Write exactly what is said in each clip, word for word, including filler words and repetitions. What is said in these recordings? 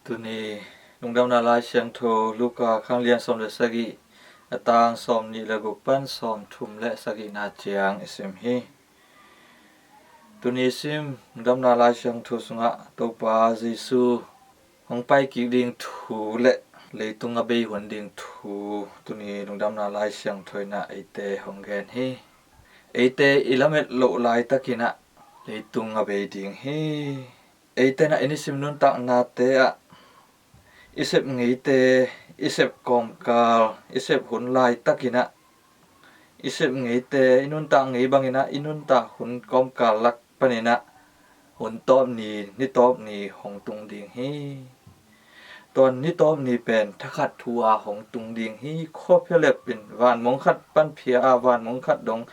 Tuni lungdamna Lai Siangtho Luka khanglian sawm le sagih, a tang sawm nih le guk pan sawm thum le sagihna ciang i sim hi. Tuni sim lungdamna Lai Siangtho sungah Topa Jesu hong pai kik ding thu le leitung a bei hun ding thu tuni lungdamna Lai Siangtho inah eite hong gen hi. Eite i lamet loh laitakinah leitung a bei ding hi. Eite inah i nisim nuntaknate ah i sep ngeite, i sep kawmkal, i sep hun laitakinah i sep ngeite, i nuntak ngei banginah i nuntak hun kawmkal lak paninah hun tawp ni, ni tawp ni hong tung ding hi. Tuan ni tawp ni pen thakhat thu a hong tung ding hi. Khuaphia lep in vanmong khat panphia a vanmong khat dong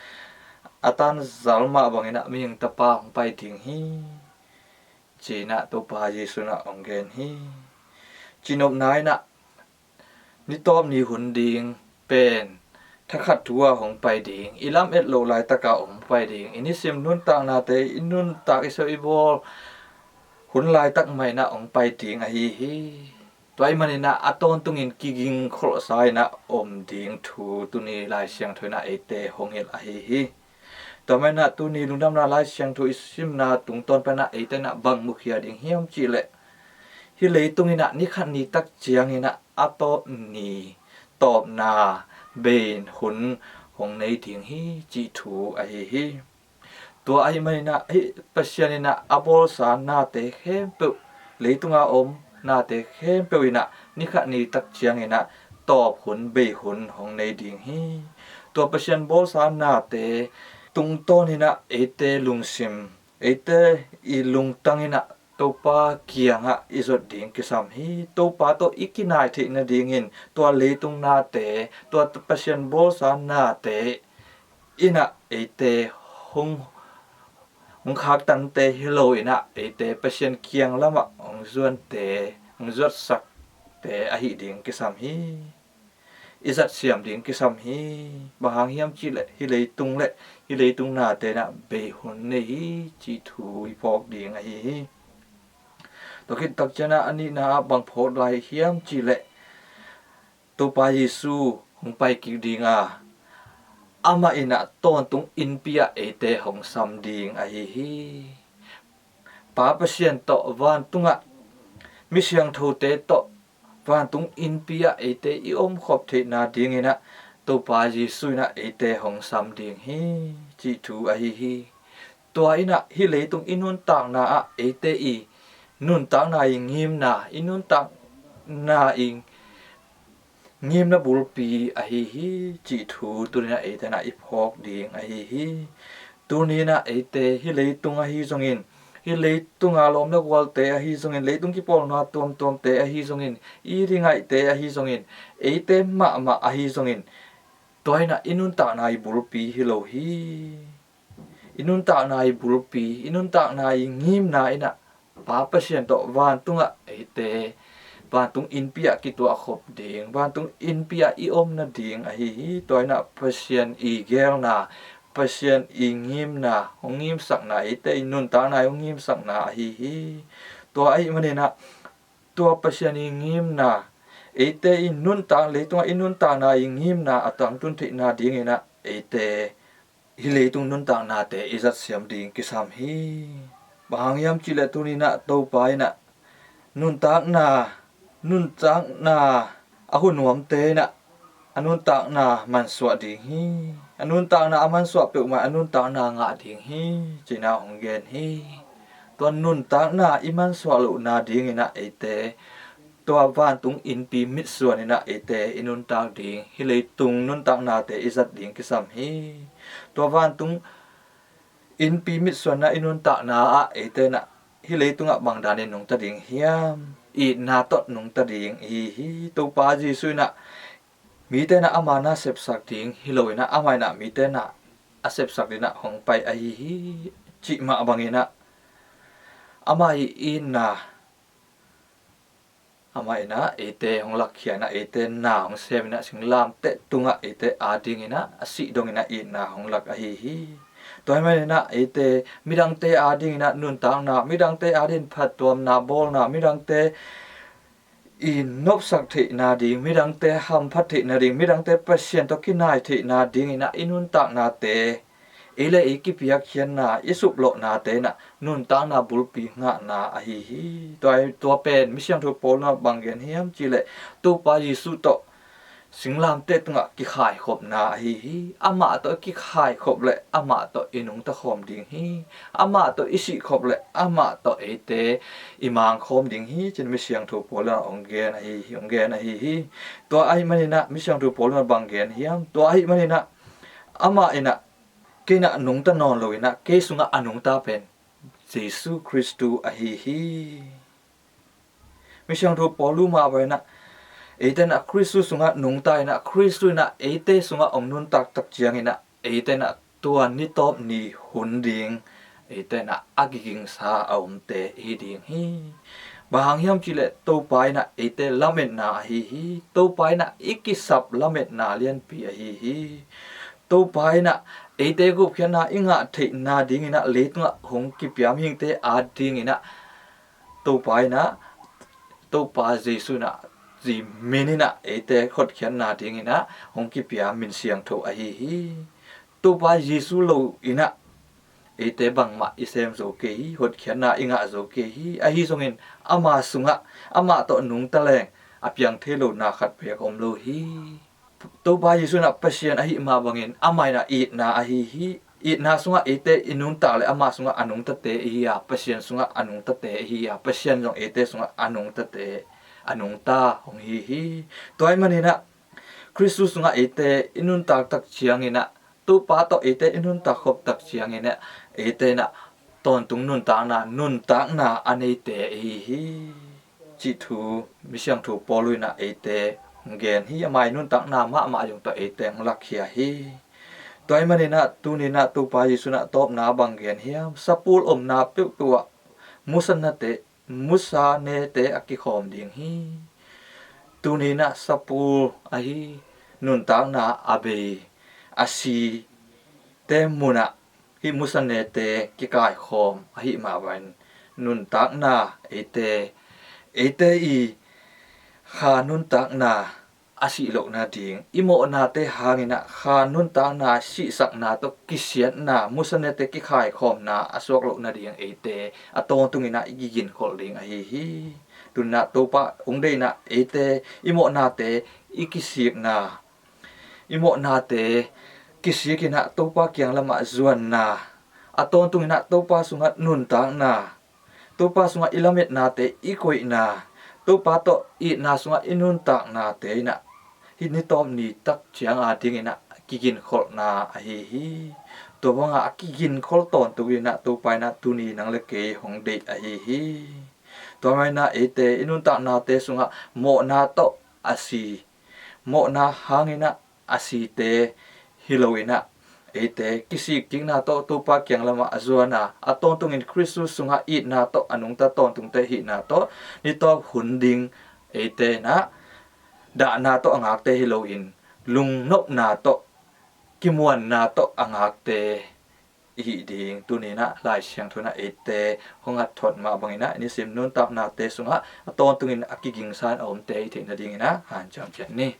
a tan zal mah banginah mihing tapa hong pai ding hi. Cinah Topa Jesu inah hong gen hi. Cinopna inah ni tawp ni hun ding pen thakhat thu a hong pai ding, i lam et loh laitaka hong pai ding, i nisim nuntaknate, i nuntak i sep i bawl hun laitak mah inah hong pai ding ahi hi. Tua i maninah a tawntungin kiging kholhsa inah om ding thu tuni Lai Siangtho inah eite hong hilh ahi hi. Tua maninah tuni lungdamna Lai Siangtho i simna tungtawn panah eite inah bang mukhia ding hiam cihleh, hih leitung inah ni khat ni tak cianginah a tawp ni, tawpna bei hun hong nei ding hi cih thu ahi hi. Tua ahih maninah hih Pasian inah a bawlsa nate khempeuh, leitunga om nate khempeuh inah ni khat ni tak cianginah tawp hun bei hun hong nei ding hi. Tua Pasian bawlsa nate tungtawn inah eite lungsim, eite i lungtang inah Topa kiangah i zot ding kisam hi. Topa tawh i kinai theih nadingin tua leitung nate, tua Pasian bawlsa nate inah eite hong, hong khaktante hi lo inah eite Pasian kiang lamah hong zuante, hong zuatsakte ahi ding kisam hi. I zatsiam ding kisam hi. Bang hang hiam cihleh hih leitung le hih leitung nate inah bei hun nei hi cih thu i phawk ding ahi hi. Tua khit tak cianah a nihna ah bang phawk lai hiam cihleh, Topa Jesu hong pai kik ding a, amah inah tawntung innpi ah eite hong sam ding ahi hi. Pa Pasian tawh vantungah mi siangthote tawh vantung innpi ah eite i omkhop theihna dinginah Topa Jesu inah eite hong sam ding hi cih thu ahi hi. Tua inah hih leitung i nuntakna ah eite i nuntakna i ngimna, i nuntakna i ngimna bulpi ahi hi cih thu tuninah eite inah i phawk ding ahi hi. Tuninah eite hih leitung ahi zongin, hih leitunga lawm le gualte ahi zongin, leitung kipawlna tuamtuamte ahi zongin, i ringaihte ahi zongin, eite mahmah ahi zongin, tua inah i nuntakna i bulpi hi lo hi. I nuntakna i bulpi, i nuntakna i ngimna inah Pa Pasian tawh vantungah eite vantung innpi ah kituahkhop ding, vantung innpi ah i om nading ahi hi. Tua inah Pasian i geelna, Pasian i ngimna, hong ngimsakna, eite i nuntakna i hong ngimsakna ahi hi. Tua ahih maninah tua Pasian i ngimna, eite i nuntak, leitungah i nuntakna i ngimna a tangtun theihna dinginah eite hih leitung nuntaknate i zatsiam ding kisam hi. Bang hang hiam cihleh tuninah Topa inah nuntakna, nuntakna a hu nuamte inah a nuntakna mansuah ding hi. A nuntakna a mansuah peuhmah a nuntakna ngah ding hi cinah hong gen hi. Tua nuntakna i mansuah lohna dinginah eite tua vantung innpi mitsuan inah eite i nuntak ding, hih leitung nuntaknate i zat ding kisam hi. Tua vantung innpi mitsuanna i nuntakna ah eite inah hih leitungah bang danin nungta ding hiam? Itna tawh nungta ding ihi hi. Topa Jesu inah mite inah ama na sepsak ding hi lo inah ama inah mite inah a sepsak dinah hong pai ahi hi cih mah banginah ama i itna, amah inah eite hong lakkhia inah eite na hong sem inah singlamteh tungah eite adinginah a sih donginah itna hong lak ahi hi. Tua ahih maninah eite midangte adinginah nuntakna, midangte adin phattuamna bawlna, midangte i nopsak theihna ding, midangte hamphat theihna ding, midangte Pasian tawh kinai theihna dingin ah i nuntaknate, ei le ei kipiakkhiatna, i suplohnate in ah nuntakna bulpi ngahna ahi hi. Tua, tua pen Misiangtho Paul in ah bang gen hiam cih leh Topa Jesuh tawh singlamteh tungah kikhaikhopna ahi hi. Amah tawh i kikhaikhop leh amah tawh i nungta khawm ding hi. Amah tawh i sihkhop leh amah tawh eite i mangkhawm ding hi, ci-in Misiangtho Paul in ah hong gen ahi hi, hong gen ahi hi. Tua ahih manin ah Misiangtho Paul in ah bang gen hiam? Tua ahih manin ah amah in ah kei in ah nungta nawn lo in ah kei sungah a nungta pen Jesuh Khristu ahi hi. Misiangtho Paul in ah bang in ah, eite in ah Khristu sungah nungta in ah, Khristu in ah eite sungah hong nuntak tak ciangin ah, eite in ah tua ni tawp ni hun ding, eite in ah a kigingsa a omte i hi ding hi. Bang hang hiam cih leh Topa in ah eite lametna ahi hi. Topa in ah i kisap lametna lianpi ahi hi. Topa in ah eite gupkhiatna i ngah theihna dingin ah leitungah hong kipia mihingte a dingin ah Topa in ah, Topa Jesuh in ah, Jesuh min in ah eite hotkhiatna dingin ah hong kipia min siangtho ahi hi. Topa Jesuh lo in ah eite bangmah i sem zo kei hi, hotkhiatna i ngah zo kei hi. Ahi zongin ama sungah, amah tawh nungta leng a piang thei lo na khat beek om lo hi. Topa Jesuh in ah Pasian ahih mah bangin amah in ah itna ahi hi. Itna sungah eite i nuntak leh ama sungah a nungtate i hi a, Pasian sungah a nungtate i hi a, Pasian zong eite sungah a nungtate, a nungta hong hi hi. Tua ahih manin ah Khristu sungah eite i nuntak tak ciangin ah, Topa tawh eite i nuntak khop tak ciangin ah, eite in ah tawntung nuntakna, nuntakna a neite i hi hi, cih thu Misiangtho Paul in ah eite hong gen hi. Ama i nuntakna mahmah zong tawh eite hong lakkhia hi. Tua ahih manin ah tuni in ah Topa Jesuh in ah tawpna bang gen hiam? Sapul omna peuhpeuh ah musanate, musanete a kikhawm ding hi. Tuni in ah sapul ahi, nuntakna a bei, a site mun ah hih musanete kikaikhawm ahih mah bangin nuntakna eite, eite i kha nuntakna a sih loh nading, i mawhnate hangin ah kha nuntakna sihsakna tawh kisiatna, musanete kikhaikhawmna a suak loh nading eite a tawntungin ah i kiginkholh ding ahi hi. Tuni in ah Topa hong deih in ah eite i mawhnate i kisikna, i mawhnate kisik in ah Topa kiang lamah zuanna, a tawntungin ah Topa sungah nuntakna, Topa sungah i lametnate i koihna, Topa tawh itna sungah i nuntaknate in ah hih ni tawp ni tak ciang a dingin ah kiginkholhna ahi hi. Tua bangah a kiginkholh tawntung in ah Topa in ah tuni nang le kei hong deih ahi hi. Tua manin ah eite i nuntaknate sungah mawhna tawh a si, mawhna hangin ah a site hi lo in ah, eite kisik kikna tawh Topa kiang lamah a zuan a, a tawntungin Khristu sungah itna tawh a nungta tawntungte hihna tawh ni tawp hun ding eite in ah dahna tawh a ngakte hi loin, lungnopna tawh, kimuanna tawh a ngakte i hih ding tuni in ah Lai Siangtho in ah eite hong hatthot mah bangin ah i nisim nuntaknate sungah a tawntungin a kigingsa in a omte i theih nadingin ah hanciam ciat ni.